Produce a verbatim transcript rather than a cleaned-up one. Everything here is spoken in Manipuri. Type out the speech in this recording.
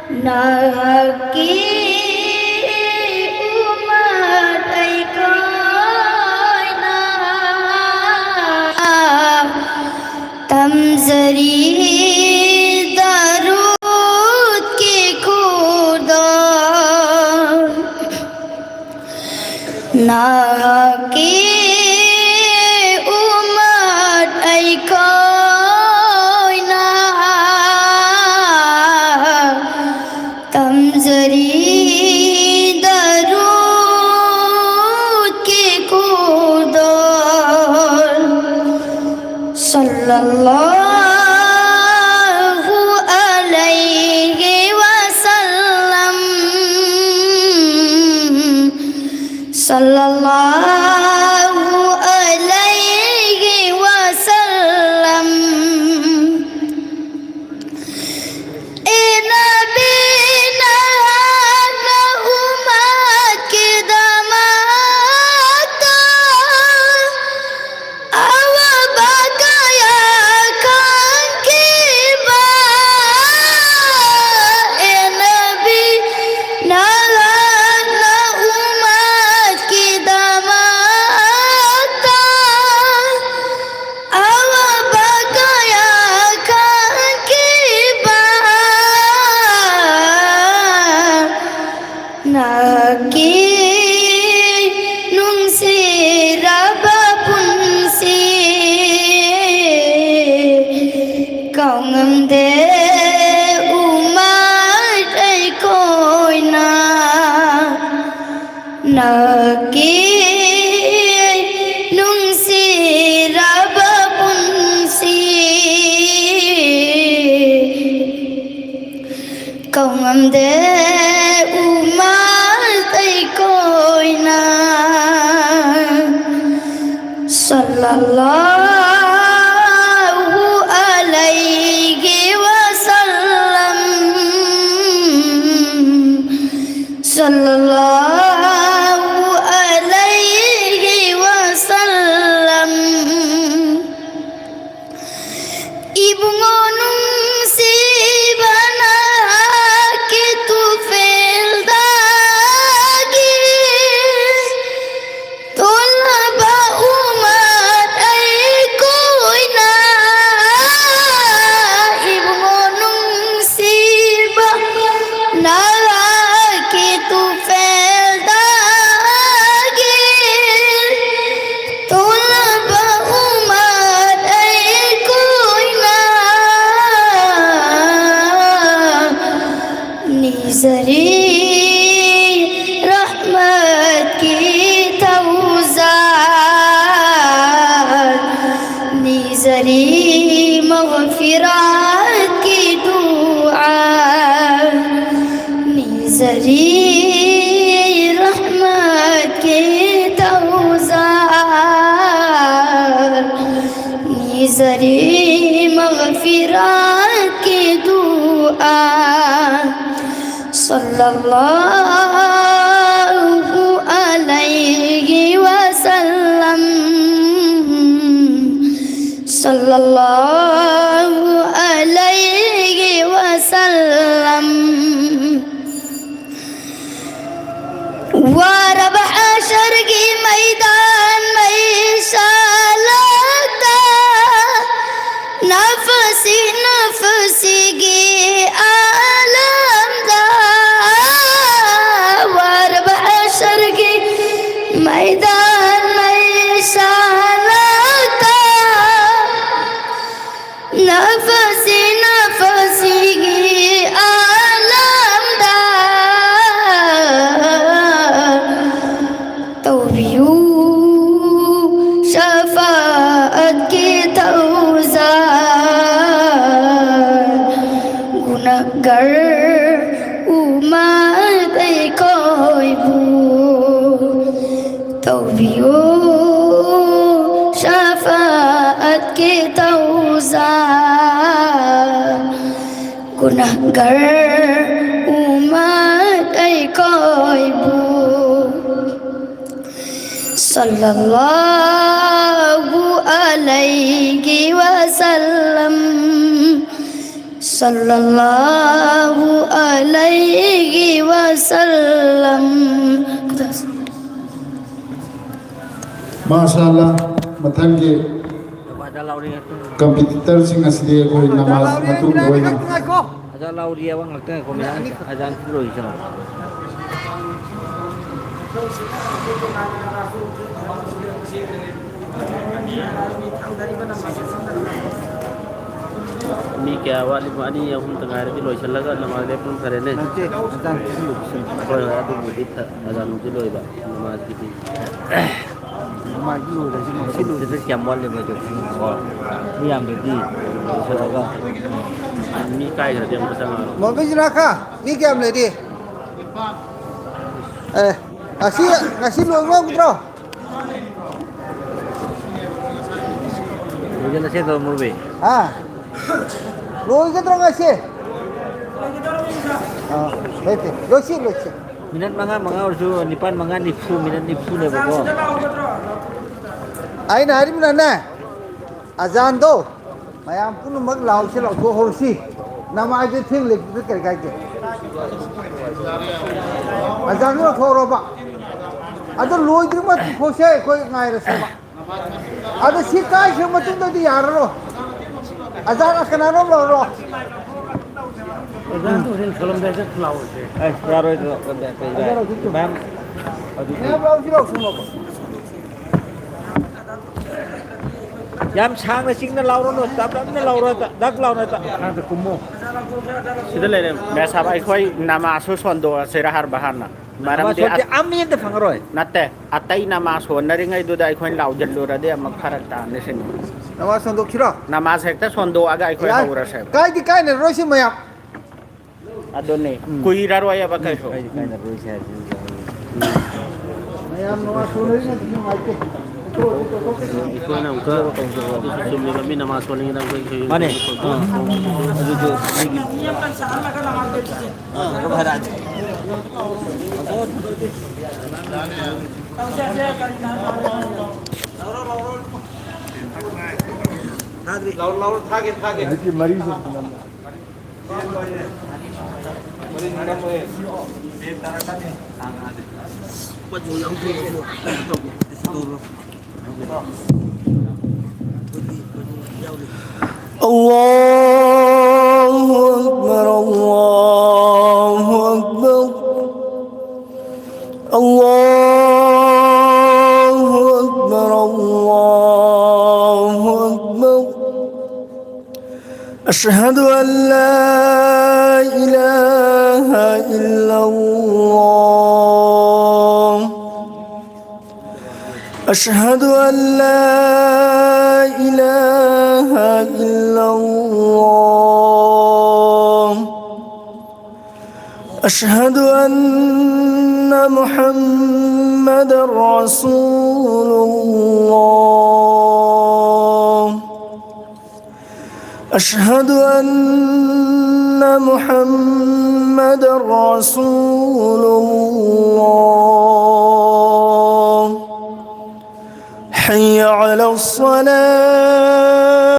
ꯅꯍꯥꯛꯀꯤ ꯎꯃꯠ ꯑꯩꯈꯣꯏꯅ ꯇꯝꯖꯔꯤ ꯗꯔꯨꯗꯀꯤ ꯈꯨꯗꯣꯜ꯫ ꯅꯍꯥꯛꯀꯤ ꯎꯃꯠ ꯑꯩꯈꯣꯏꯅ ꯇꯝꯖꯔꯤ ꯗꯔꯨꯗꯀꯤ ꯈꯨꯗꯣꯜ꯫ ꯁꯜꯂꯜꯂꯥꯍꯨ ꯑꯂꯩꯍꯤ ꯋꯥꯁꯜꯂꯝ꯫ ꯁꯜꯂꯜꯂꯥꯍꯨ ꯑꯂꯩꯍꯤ ꯋꯥꯁꯜꯂꯝ꯫ ꯑꯦ ꯅꯕꯤ, ꯅꯍꯥꯛꯅ ꯎꯃꯠꯀꯤꯗꯃꯛꯇ ꯑꯋꯥꯕ ꯀꯌꯥ ꯈꯥꯡꯈꯤꯕ, ꯑꯦ ꯅꯕꯤ, ꯅꯍꯥꯛꯅ ꯎꯃꯠꯀꯤꯗꯃꯛꯇ ꯑꯋꯥꯕ ꯀꯌꯥ ꯈꯥꯡꯈꯤꯕ, ꯅꯍꯥꯛꯀꯤ ꯅꯨꯡꯁꯤꯔꯕ ꯄꯨꯟꯁꯤ ꯀꯥꯎꯉꯝꯗꯦ ꯎꯃꯠ ꯑꯩꯈꯣꯏꯅ꯫ ꯅꯍꯥꯛꯀꯤ ꯅꯨꯡꯁꯤꯔꯕ ꯄꯨꯟꯁꯤ ꯀꯥꯎꯉꯝꯗꯦ ꯎꯃꯠ ꯑꯩꯈꯣꯏꯅ꯫ ꯁꯜꯂꯜꯂꯥꯍꯨ ꯑꯂꯩꯍꯤ ꯋꯥꯁꯜꯂꯝ꯫ ꯁꯜꯂꯜꯂꯥꯍꯨ ꯑꯂꯩꯍꯤ ꯋꯥꯁꯜꯂꯝ꯫ ꯏꯕꯨꯡꯉꯣ ꯅꯨꯡꯁꯤꯕ, ꯅꯍꯥꯛ ꯅꯤꯖꯔꯤ ꯔꯍꯃꯠꯀꯤ ꯊꯧꯖꯥꯜ, ꯅꯤꯖꯔꯤ ꯃꯒꯐꯤꯔꯥꯠꯀꯤ ꯗꯨꯑꯥ, ꯅꯤꯖꯔꯤ ꯔꯍꯃꯠꯀꯤ ꯊꯧꯖꯥꯜ, ꯅꯤꯖꯔꯤ ꯃꯒꯐꯤꯔꯥꯠꯀꯤ ꯗꯨꯑꯥ꯫ ꯁꯜꯂꯜꯂꯥꯍꯨ ꯑꯂꯩꯍꯤ ꯋꯁꯜꯂꯝ꯫ ꯁꯜꯂꯜꯂꯥꯍꯨ ꯑꯂꯩꯍꯤ ꯋꯁꯜꯂꯝ꯫ ꯋꯥꯔꯕ ꯍꯁꯔꯒꯤ ꯃꯩꯗꯥꯟ ꯃꯩꯁꯥꯂꯛꯇ, ꯅꯐꯁꯤ ꯅꯐꯁꯤꯒꯤ ꯑꯥꯂꯝꯗ, ꯋꯥꯔꯕ ꯍꯁꯔꯒꯤ ꯃꯩꯗꯥꯟ ꯃꯩꯁꯥꯂꯛꯇ, ꯅꯐꯁꯤ ꯅꯐꯁꯤꯒꯤ ꯑꯥꯂꯝꯗ ꯇꯧꯕꯤꯌꯨ ꯁꯐꯥꯑꯠꯀꯤ ꯊꯧꯖꯥꯜ꯫ ꯒꯨꯅꯍꯒꯔ ꯎꯃꯠ ꯑꯩꯈꯣꯏꯕꯨ ꯇꯧꯕꯤꯌꯨ ꯁꯐꯥꯑꯠꯀꯤ ꯊꯧꯖꯥꯜ꯫ ꯒꯨꯅꯍꯒꯔ ꯎꯃꯠ ꯑꯩꯈꯣꯏꯕꯨ ꯁꯜꯂꯜꯂꯥꯍꯨ ꯑꯂꯩꯍꯤ ꯋꯁꯜꯂꯝ꯫ ꯁꯜꯂꯜꯂꯥꯍꯨ ꯑꯂꯩꯍꯤ ꯋꯁꯜꯂꯝ꯫ ꯃꯥꯁꯥ ꯑꯜꯂꯥ, ꯃꯊꯪꯒꯤ ꯀꯝꯄꯤꯇꯤꯇꯔꯁꯤꯡ ꯑꯁꯤꯗꯤ ꯑꯩꯈꯣꯏ ꯅꯃꯥꯖ ꯃꯇꯨꯡꯗ ꯑꯣꯏꯅ ꯑꯖꯥꯟ ꯂꯥꯎꯔꯤꯑꯕ ꯉꯥꯛꯇꯪ ꯉꯥꯏꯈꯣ, ꯃꯌꯥꯝ ꯑꯖꯥꯟ ꯂꯣꯏꯁꯅꯨ꯫ ꯃꯤ ꯀꯌꯥ ꯋꯥꯠꯂꯤꯕ? ꯑꯅꯤ ꯑꯍꯨꯝꯇ ꯉꯥꯏꯔꯗꯤ ꯂꯣꯏꯁꯤꯜꯂꯒ ꯅꯃꯥꯖ ꯂꯦꯞꯄꯅ ꯐꯔꯦꯅꯦ꯫ ꯅꯠꯇꯦ, ꯑꯖꯥꯟ ꯈꯤꯇꯪ ꯂꯣꯏꯁꯤꯜꯂꯨ꯫ ꯍꯣꯏ, ꯍꯣꯏ, ꯑꯗꯨꯕꯨꯗꯤ ꯐ-, ꯑꯖꯥꯟꯕꯨꯗꯤ ꯂꯣꯏꯕ, ꯅꯃꯥꯖꯀꯤꯗꯤ꯫ ꯅꯃꯥꯖ ꯂꯣꯏꯔꯁꯤ, ꯉꯁꯤ ꯂꯣꯏꯔꯁꯤ꯫ ꯁꯤꯗ ꯀꯌꯥꯝ ꯋꯥꯠꯂꯤꯕ ꯑꯗꯨ? ꯃꯤ ꯌꯥꯝꯗ꯭ꯔꯗꯤ ꯂꯣꯏꯁꯤꯜꯂꯒ꯫ ꯃꯤ ꯀꯥꯏꯈ꯭ꯔꯗꯤ ꯑꯃꯨꯛ ꯆꯪꯉꯛꯑꯔꯣꯏ꯫ ꯃꯣꯕꯤꯖꯤꯅꯥ ꯈꯥ, ꯃꯤ ꯀꯌꯥꯝ ꯂꯩꯔꯤ? ꯑꯦ, ꯉꯁꯤ, ꯉꯁꯤ ꯂꯣꯏꯕ ꯉꯝꯒꯗ꯭ꯔꯣ? ꯂꯣꯏꯁꯤꯜꯂꯁꯦ ꯑꯗꯣ, ꯃꯨꯔꯕꯤ꯫ ꯍꯥ? ꯂꯣꯏꯒꯗ꯭ꯔꯣ ꯉꯁꯤ? ꯑꯥ, ꯂꯩꯇꯦ꯫ ꯂꯣꯏꯁꯤ, ꯂꯣꯏꯁꯤ꯫ ꯃꯤꯅꯠ ꯃꯉꯥ, ꯃꯉꯥ ꯑꯣꯏꯔꯁꯨ ꯅꯤꯄꯥꯜ ꯃꯉꯥ ꯅꯤꯐꯨ, ꯃꯤꯅꯠ ꯅꯤꯐꯨꯅꯦꯕꯀꯣ꯫ ꯑꯩꯅ ꯍꯥꯏꯔꯤꯕꯅꯅꯦ, ꯑꯖꯥꯟꯗꯣ ꯃꯌꯥꯝ ꯄꯨꯝꯅꯃꯛ ꯂꯥꯎꯁꯤ, ꯂꯥꯎꯊꯣꯛꯍꯧꯁꯤ꯫ ꯅꯃꯥꯏꯗꯨ ꯊꯦꯡ ꯂꯩꯕꯗꯨ ꯀꯔꯤ ꯀꯥꯏꯒꯦ? ꯑꯖꯥꯟꯗꯨ ꯂꯧꯊꯣꯛꯍꯧꯔꯣꯕ꯫ ꯑꯗꯨ ꯂꯣꯏꯗ꯭ꯔꯤꯕ ꯃꯇꯝ ꯐꯥꯎꯁꯦ ꯑꯩꯈꯣꯏ ꯉꯥꯏꯔꯁꯦꯕ꯫ ꯑꯗꯨ ꯁꯤ ꯀꯥꯏꯈ꯭ꯔ ꯃꯇꯨꯡꯗꯗꯤ ꯌꯥꯔꯔꯣꯏ꯫ ꯑꯖꯥꯟ ꯀꯅꯥꯅꯣꯝ ꯂꯧꯔꯣ꯫ ꯑꯣꯖꯥ, ꯍꯣꯔꯦꯟ ꯊꯣꯛꯂꯝꯗꯥꯏꯗ ꯂꯥꯎꯔꯁꯦ꯫ ꯑꯦ, ꯌꯥꯔꯣꯏꯗ, ꯀꯩ, ꯀꯩ, ꯀꯩ, ꯃꯌꯥꯝ, ꯑꯗꯨꯗꯤ ꯃꯌꯥꯝ ꯂꯥꯎꯁꯤ, ꯂꯥꯎꯁꯤ, ꯂꯥꯎꯁꯤ꯫ ꯌꯥꯝ ꯁꯥꯡꯅ ꯆꯤꯡꯅ ꯂꯥꯎꯔꯅꯨ, ꯇꯞ ꯇꯞꯅ ꯂꯥꯎꯔꯣ, ꯗꯛ ꯂꯥꯎꯅ ꯇ-, ꯃꯈꯥꯗ ꯀꯨꯝꯃꯣ꯫ ꯁꯤꯗ ꯂꯩꯔꯦ꯫ ꯃꯦꯁꯥꯕ, ꯑꯩꯈꯣꯏ ꯅꯃꯥꯖꯁꯨ ꯁꯣꯟꯗꯣꯛꯑꯁꯤꯔꯥ ꯍꯥꯏꯕ ꯍꯥꯟꯅ? ꯅꯃꯥꯖ ꯃꯔꯝꯗꯤ ꯁꯣꯟꯗꯦ, ꯑꯠ-, ꯑꯃ ꯍꯦꯟꯗ ꯐꯪꯉꯔꯣꯏ꯫ ꯅꯠꯇꯦ, ꯑꯇꯩ ꯅꯃꯥꯖ ꯁꯣꯟꯅꯔꯤꯉꯩꯗꯨꯗ ꯑꯩꯈꯣꯏꯅ ꯂꯥꯎꯖꯜꯂꯨꯔꯗꯤ ꯑꯃꯨꯛ ꯐꯔꯛ ꯇꯥꯅꯤ ꯁꯤꯅꯤ꯫ ꯅꯃꯥꯖ ꯁꯣꯟꯗꯣꯛꯁꯤꯔꯣ? ꯅꯃꯥꯖ ꯍꯦꯛꯇ ꯁꯣꯟꯗꯣꯛꯑꯒ ꯑꯩꯈꯣꯏ ꯌꯥꯏ꯫ ꯍꯧꯔꯁꯦꯕ꯫ ꯀꯥꯏꯗꯤ ꯀꯥꯏꯅꯔꯔꯣꯏꯁꯤ ꯃꯌꯥꯝ꯫ ꯑꯗꯨꯅꯦ, ꯎꯝ꯫ ꯀꯨꯏꯔꯔꯣꯏꯕ ꯎꯝ, ꯀꯩꯁꯨ꯫ ꯀꯥꯏꯗꯤ ꯀꯥꯏꯅꯔꯔꯣꯏꯁꯤ ꯍꯥꯏꯕꯅꯤ꯫ ꯃꯌꯥꯝ ꯅꯃꯥꯖ ꯁꯣꯟꯅꯔꯤꯉꯩꯗ ꯅꯨꯡꯉꯥꯏꯇꯦ꯫ ꯏꯁꯣꯔꯅ ꯑꯃꯨꯛꯀ ꯑꯗꯨꯁꯨ ꯆꯨꯝꯃꯤꯕ, ꯃꯤ ꯅꯃꯥꯖ ꯁꯣꯟꯅꯤꯡꯉꯤꯅ ꯑꯩꯈꯣꯏ ꯃꯥꯅꯦ꯫ ꯑꯥ꯫ ꯑꯗꯨꯁꯨ ꯑꯩꯒꯤ الله أكبر، الله أكبر. الله أكبر، الله أكبر. أشهد أن لا إله إلا الله. أشهد أن لا إله إلا الله. أشهد أن محمد رسول الله. أشهد أن محمد رسول الله. حي على الصلاة.